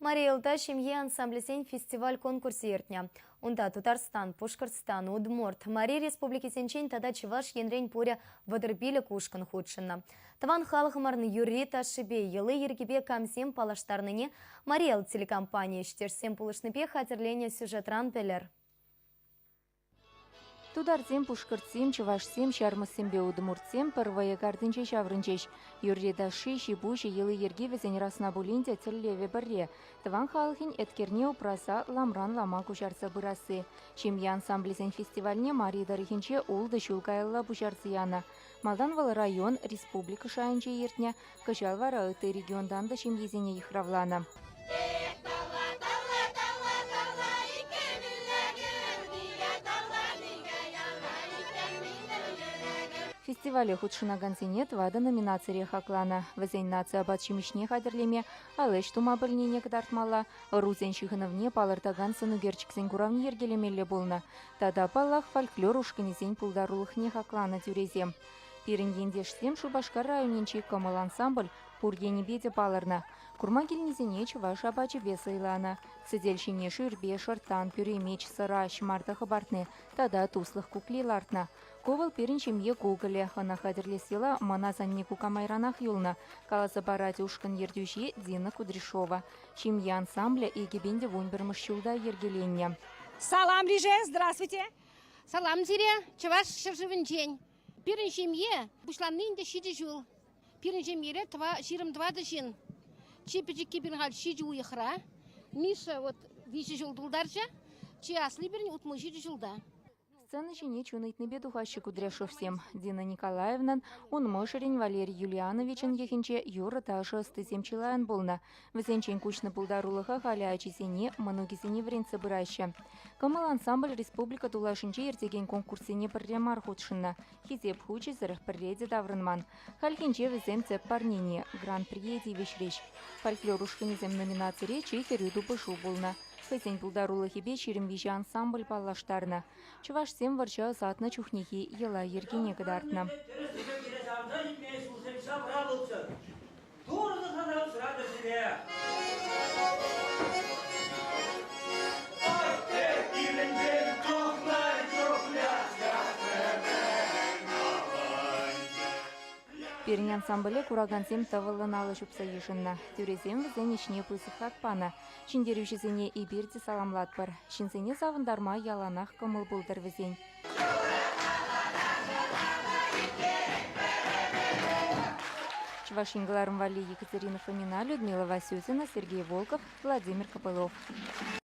Мари Элта ҫемье ансамблӗсен фестиваль-конкурсӗ иртнӗ. Унта Тутарстан, Пушкӑртстан, Удмурт, Мари республикисенчен тата Чӑваш Енрен пурӗ 35 ушкӑн хутшӑннӑ. Тӑван халӑхӑмӑрӑн юрри-ташшипе, йӑли-йӗркипе камсем паллаштарнине Мари Эл телекомпани ӗҫтешсем пулӑшнипе хатӗрленӗ сюжетран пӗлӗр. Тутарсем, пушкӑртсем, чӑвашсем, ҫармӑссемпе удмуртсем пӗр вӑйӑ картинче ҫаврӑнчӗҫ. Юрри-ташши, ҫи-пуҫӗ, йӑли-йӗрки вӗсен расна пулин те тӗллевӗ пӗрре – тӑван халӑхӗн еткерне упраса ламран лама куҫарса пырасси. Ҫемье ансамблӗсен фестивальне Мари тӑрӑхӗнче ултӑ ҫул каялла пуҫарса янӑ. Малтан вӑл район, республика шайӗнче иртнӗ, кӑҫал вара ытти регионтан та ҫемьесене йыхравланӑ. Фестивале хутшӑнакансене тӑватӑ номинацире хакланӑ. Вӗсен наци апат-ҫимӗҫне хатӗрлеме, ал ӗҫ тума пӗлнине кӑтартмалла, ӑрусен ҫыхӑнӑвне палӑртакан сӑнӳкерчӗксен куравне йӗркелемелле пулнӑ. Тата, паллах, фольклор ушкӑнӗсен пултарулӑхне хакланӑ тӳресем. Пирӗн ентешсем Шупашкар районӗнчи «Кӑмӑл» ансамбль пур енӗпе те палӑрнӑ. Курма килнисене чӑваш апачӗпе сӑйланӑ. Сӗтел ҫине шӳрпе, шӑрттан, пӳремеч, сӑра, ҫӑмарта хӑпартни тата туслӑх кукли лартнӑ. Ку вӑл пирӗн ҫемье кукӑлӗ. Ӑна хатӗрлес йӑла мӑн асанне-кукамайранах юлнӑ, каласа парать ушкӑн ертӳҫи Дина Кудряшова. Ҫемье ансамблӗ 2011 ҫулта йӗркеленнӗ. Салам, Лиже, здравствуйте! Салам сире Чӑваш ҫӗршывӗнчен. Пирӗн ҫемье пуҫланни ӗнтӗ ҫичӗ ҫул. Пирӗн ҫемьере 24 ҫын. Чи пӗчӗкки пирӗн халь ҫичӗ уйӑхра. Миша вот виҫӗ ҫул тултарчӗ. Чи асли пирӗн 67 ҫулта. Сцена ҫине чун ыйтнипе тухаҫҫӗ Кудряшовсем. Дина Николаевнӑн, ун мӑшӑрӗн Валерий Юлиановичӑн йӑхӗнче юрӑ-ташӑ ӑстисем чылайӑн пулнӑ. Вӗсенчен куҫнӑ пултарулӑха халӗ ачисене, мӑнукӗсене вӗрентсе пыраҫҫӗ. Кӑмӑл ансамбль республика тулашӗнче иртекен конкурссене пӗрре мар хутшӑннӑ. Хисеп хучӗсӗр пӗрре те таврӑнман. Хальхинче вӗсем тӗп парнене, гран-прие тивӗҫрӗҫ. Фольклор ушкӑнӗсем номинацире чи хӗрӳ тупӑшу пулнӑ. Хӑйсен пултарулӑхӗпе 23 ансамбль паллаштарнӑ. Чӑвашсем вӑрҫа ӑсатнӑ чухнехи йӑла-йӗркене кӑтартнӑ. Турӑ сана усратӑр сире! Атте килӗнчен тухнӑ чухне Пирӗн ансамбле куракансем тӑвӑллӑн алӑ ҫупса йышӑннӑ. Тӳресем вӗсен ӗҫне пысӑк хак панӑ. Ҫӗнтерӳҫӗсене эпир те саламлатпӑр. Ҫынсене савӑнтарма яланах кӑмӑл пултӑр вӗсен. Чӑваш Ен кӑларӑм валли Екатерина Фомина, Людмила Васютина, Сергей Волков, Владимир Копылов.